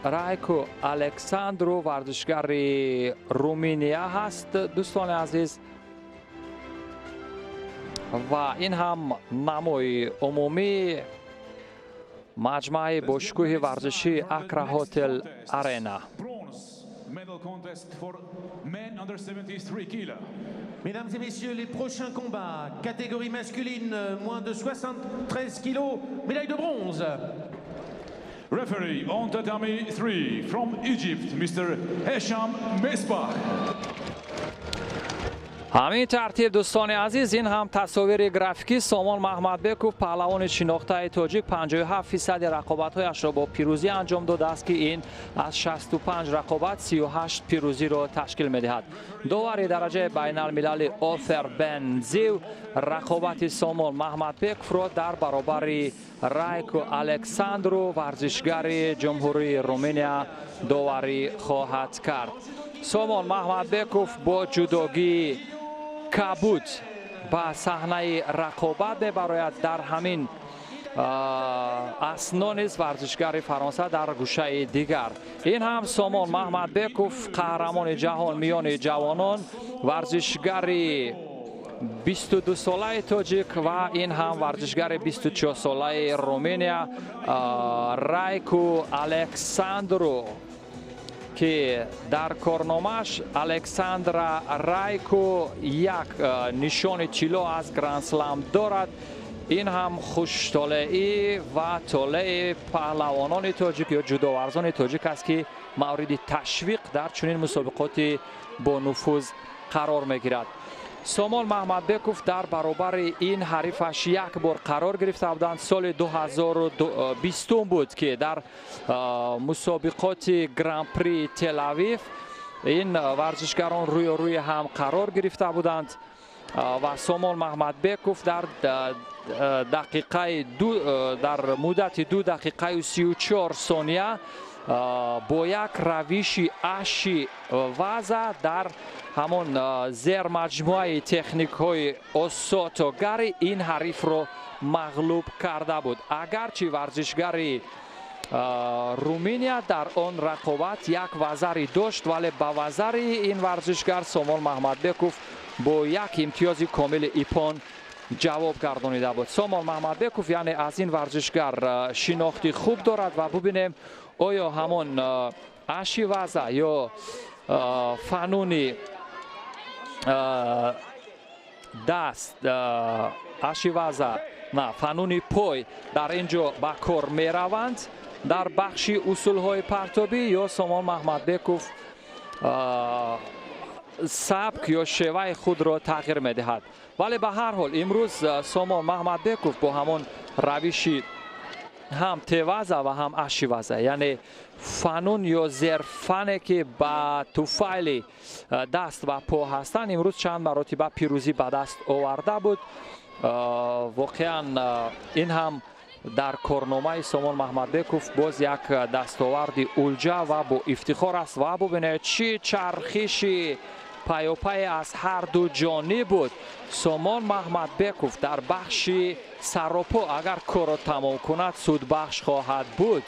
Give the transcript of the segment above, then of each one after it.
Райку Александру, варзишгари Руминия ҳаст, дӯстони азиз. Ва ин ҳам намои умумии маҷмӯаи бошгоҳи варзишии Акра Хотел Арена. Medal contest for men under 73 kilo. Mesdames et messieurs, les prochains combats, catégorie masculine, moins de 73 kilos, médaille de bronze. Referee on tatami 3 from Egypt, Mr. Hesham Mesbah. Ҳамин тартиб, дӯстони азиз, ин ҳам тасовири графикӣ. Сомон Маҳмадбеков, паҳлавони шинохтаи тоҷик, 57 фисади рақобатҳояшро бо пирӯзӣ анҷом додааст, ки ин аз 65 рақобат 38 пирӯзиро ташкил медиҳад. Довари дараҷаи байналмилалӣ Офер Бен Зив рақобати Сомон Маҳмадбековро дар баробари Райко Александру, варзишгари Ҷумҳурии Руминия, доварӣ хоҳад кард. Сомон Маҳмадбеков бо ҷудогии кабуд ба саҳнаи рақобат мебарояд. Дар ҳамин асно низ варзишгари Фаронса дар гӯшаи дигар. Ин ҳам Сомон Маҳмадбеков, қаҳрамони ҷаҳон миёни ҷавонон, варзишгари 22-солаи тоҷик, ва ин ҳам варзишгари 24-солаи Руминия Райку Александру, ки дар корномааш Александра Райку як нишони тилло аз Грандслам дорад. Ин ҳам хуштолеӣ ва толеи паҳлавонони тоҷик ё ҷудоварзони тоҷик аст, ки мавриди ташвиқ дар чунин мусобиқоти бонуфуз қарор мегирад. Сомон Маҳмадбеков дар баробари ин ҳарифаш як бор қарор гирифта буданд. Соли 2020 буд, ки дар мусобиқоти Гран-при Телавив ин варзишгарон рӯё рӯи ҳам қарор гирифта буданд ва Сомон Маҳмадбеков дар дақиқаи дар муддати 2 дақиқаю 34 сония бо як равиши аши ваза дар ҳамон зермаҷмӯаи техникҳои осотогари ин ҳарифро мағлуб карда буд. Агарчи варзишгари Руминия дар он рақобат як вазари дошт, вале ба вазари ин варзишгар Сомон Маҳмадбеков бо як имтиёзи комили иппон ҷавоб гардонида буд. Сомон Маҳмадбеков, яъне, аз ин варзишгар шинохти хуб дорад ва бубинем, оё ҳамон аши ваза ё фануни даст, аши ваза на, фануни пой дар ин ҷо ба кор мераванд дар бахши усулҳои партобӣ ё Сомон Маҳмадбеков сабк ё шеваи худро тағйир медиҳад. Вале ба ҳар ҳол имрӯз Сомон Маҳмадбеков бо ҳамон равиши ҳам теваза ва ҳам ашиваза, яъне фанун ё зерфане, ки ба туфайли даст ва по ҳастанд, имрӯз чанд маротиба пирӯзӣ ба даст оварда буд. Воқеан, ин ҳам дар корномаи Сомон Маҳмадбеков боз як дастоварди улҷа ва бо ифтихор аст. Ва бубинед, чӣ чархиши пайопай аз ҳар ду ҷониб буд. Сомон Маҳмадбеков дар бахши саропо агар корро тамом кунад, судбахш хоҳад буд,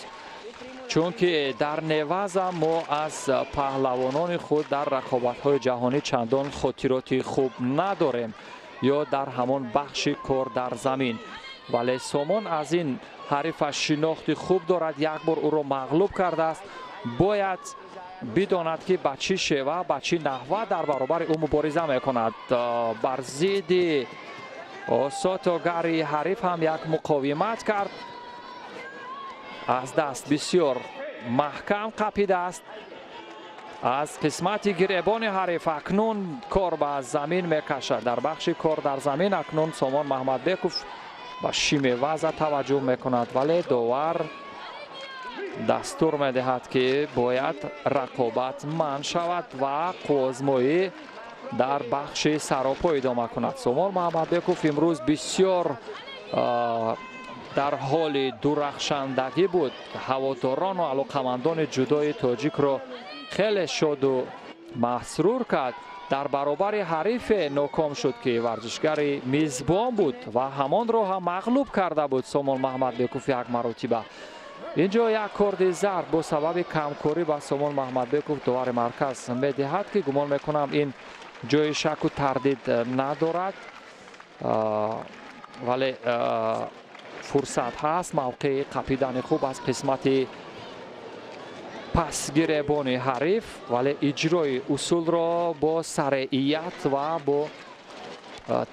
чунки дар неваза мо аз паҳлавонони худ дар рақобатҳои ҷаҳонӣ чандон хотироти хуб надорем ё дар ҳамон бахши кор дар замин. Вале Сомон аз ин ҳарифаш шинохти хуб дорад, як бор ӯро мағлуб кардааст. Бояд бидонад, ки ба чӣ шева, ба чӣ наҳва дар баробари ӯ мубориза мекунад. Бар зидди осотогари ҳариф ҳам як муқовимат кард, аз даст бисёр маҳкам қапидааст, аз қисмати гиребони ҳариф. Акнун кор ба замин мекашад. Дар бахши кор дар замин акнун Сомон Маҳмадбеков ба шимеваза таваҷҷӯҳ мекунад, вале довар дастур медиҳад, ки бояд рақобат манъ шавад ва қувваозмоӣ дар бахши саропо идома кунад. Сомон Маҳмадбеков имрӯз бисёр дар ҳоли дурахшандагӣ буд. Ҳаводорону алоқамандони ҷудои тоҷикро хеле шоду масрур кард. Дар баробари ҳарифе ноком шуд, ки варзишгари мизбон буд ва ҳамонро ҳам мағлуб карда буд Сомон Маҳмадбеков як маротиба. Инҷо як корди зард бо сабаби камкорӣ ба Сомон Маҳмадбеков довари марказ медиҳад, ки гумон мекунам, ин ҷои шаку тардид надорад, вале фурсат ҳаст, мавқеи қапидани хуб аз қисмати пасгиребони ҳариф, вале иҷрои усулро бо сареият ва бо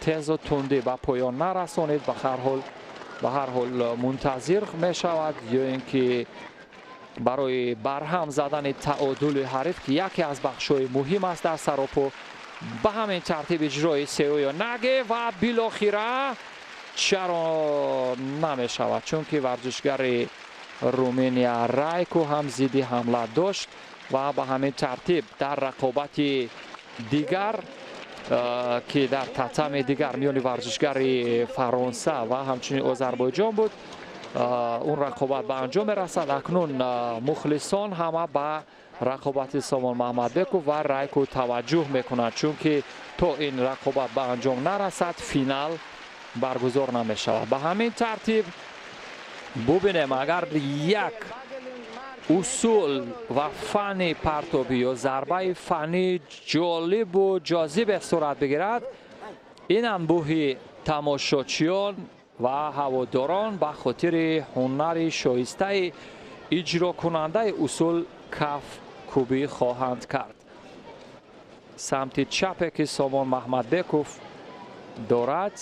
тезу тундӣ ба поён нарасонид. Ба ҳар ҳол мунтазир мешавад ё ин ки барои барҳам задани таодули ҳариф, ки яке аз бахшҳои муҳим аст дар саропо. Ба ҳамин тартиб иҷрои сеоё наге ва билохира чаро намешавад? Чунки варзишгари Руминия Райку ҳам зидди ҳамла дошт ва ба ҳамин тартиб дар рақобати дигар, ки дар татами дигар миёни варзишгари Фаронса ва ҳамчунин Озарбойҷон буд, он рақобат ба анҷом мерасад. Акнун мухлисон ҳама ба рақобати Сомон Маҳмадбеков ва Райку таваҷҷӯҳ мекунанд, чунки то ин рақобат ба анҷом нарасад, финал баргузор намешавад. Ба ҳамин тартиб бубинем, агар як усул ва фанни партобӣ ё зарбаи фаннӣ ҷолибу ҷозибе сурат бигирад, ин анбӯҳи тамошочиён ва ҳаводорон ба хотири ҳунари шоистаи иҷрокунандаи усул кафкӯбӣ хоҳанд кард. Самти чапе, ки Сомон Маҳмадбеков дорад,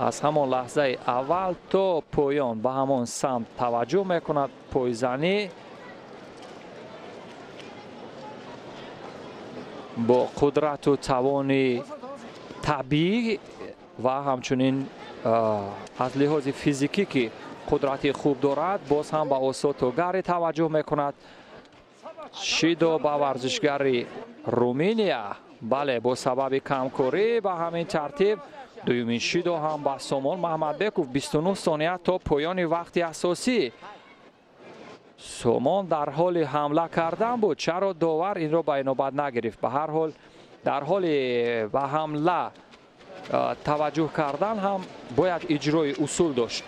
аз ҳамон лаҳзаи аввал то поён ба ҳамон самт таваҷҷӯҳ мекунад. Пойзанӣ бо қудрату тавони табиӣ ва ҳамчунин аз лиҳози физикӣ, ки қудрати хуб дорад, боз ҳам ба осотогари таваҷҷӯҳ мекунад. Шидо ба варзишгари Руминия, бале, бо сабаби камкорӣ. Ба ҳамин тартиб дуюмин шидо ҳам ба Сомон Маҳмадбеков. 29 сония то поёни вақти асосӣ. Сомон дар ҳоли ҳамла кардан буд. Чаро довар инро ба инобат нагирифт? Ба ҳар ҳол, дар ҳоли ба ҳамла таваҷҷӯҳ кардан ҳам бояд иҷрои усул дошт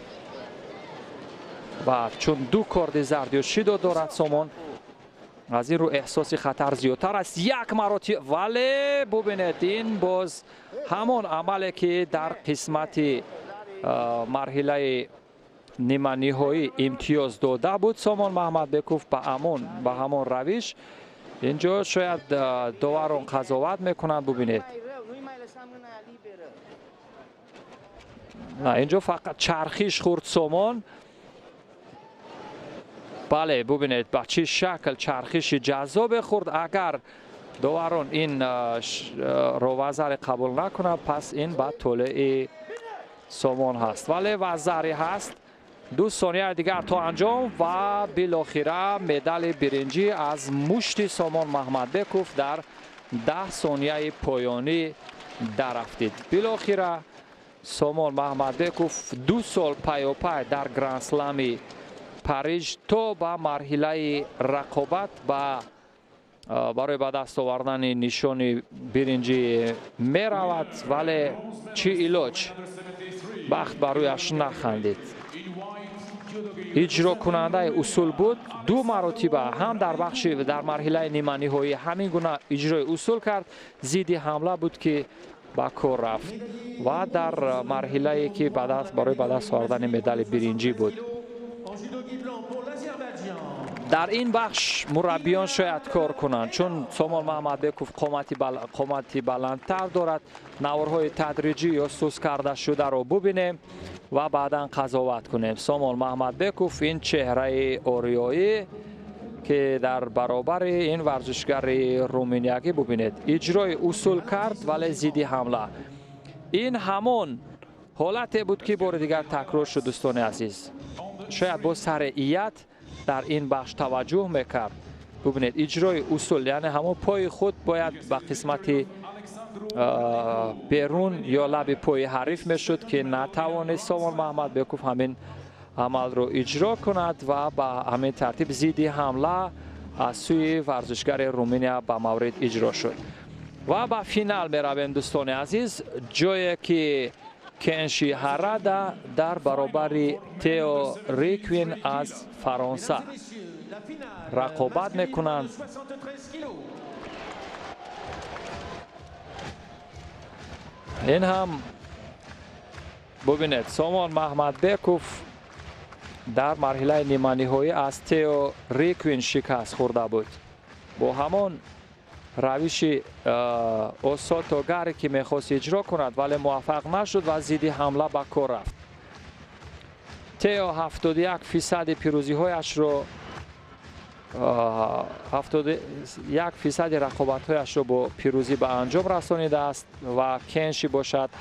ва чун ду корди зард ё шидо дорад Сомон, аз ин рӯ эҳсоси хатар зиёдтар аст. Як маротиба, вале бубинед, ин боз ҳамон амале, ки дар қисмати марҳилаи ниманиҳоӣ имтиёз дода буд Сомон Маҳмадбеков, ба ҳамон равиш инҷо шояд доварон қазоват мекунанд. Бубинед, инҷо фақат чархиш хӯрд Сомон. Бале, бубинед, ба чӣ шакл чархиши ҷаззобе хӯрд. Агар доварон ин ровазаре қабул накунанд, пас ин ба толеи Сомон ҳаст, вале вазаре ҳаст. 2 сонияи дигар то анҷом ва билохира медали биринҷӣ аз мушти Сомон Маҳмадбеков дар 10 сонияи поёнӣ дарафтид. Билохира Сомон Маҳмадбеков 2 сол пайопай дар Грандслами Париж то ба марҳилаи рақобат барои ба даст овардани нишони биринҷӣ меравад, вале чӣ илоҷ, бахт ба рӯяш нахандид. Иҷрокунандаи усул буд, ду маротиба ҳам дар бахши дар марҳилаи ниманиҳоӣ ҳамин гуна иҷрои усул кард, зидди ҳамла буд, ки ба кор рафт ва дар марҳилае, ки барои ба даст овардани медали биринҷӣ буд. Дар ин бахш мураббиён шояд кор кунанд, чун Сомон Маҳмадбеков қомати баландтар дорад. Наворҳои тадриҷӣ ё сус карда шударо бубинем ва баъдан қазоват кунем. Сомон Маҳмадбеков, ин чеҳраи ориёӣ, ки дар баробари ин варзишгари руминиягӣ, бубинед, иҷрои усул кард, вале зидди ҳамла. Ин ҳамон ҳолате буд, ки бори дигар такрор шуд. Дӯстони азиз, шояд бо сареият дар ин бахш таваҷҷӯҳ мекард. Бубинед, иҷрои усул, яъне ҳамон пои худ бояд ба қисмати берун ё лаби пои ҳариф мешуд, ки натавонист Сомон Маҳмадбеков ҳамин амалро иҷро кунад ва ба ҳамин тартиб зидди ҳамла аз сӯи варзишгари Руминия ба маврид иҷро шуд. Ва ба финал меравем, дӯстони азиз, ҷое ки Кенши Ҳарада дар баробари Тео Риквин аз Фаронса рақобат мекунанд. Ин ҳам бубинед, Сомон Маҳмадбеков дар марҳилаи ниманиҳоӣ аз Тео Риквин шикаст хӯрда буд бо ҳамон равиши осотогаре, ки мехост иҷро кунад, вале муваффақ нашуд ва зидди ҳамла ба кор рафт. Тео 71 фисади пирӯзиҳояшро, 71 фисади рақобатҳояшро бо пирӯзӣ ба анҷом расонидааст ва Кенши бошад.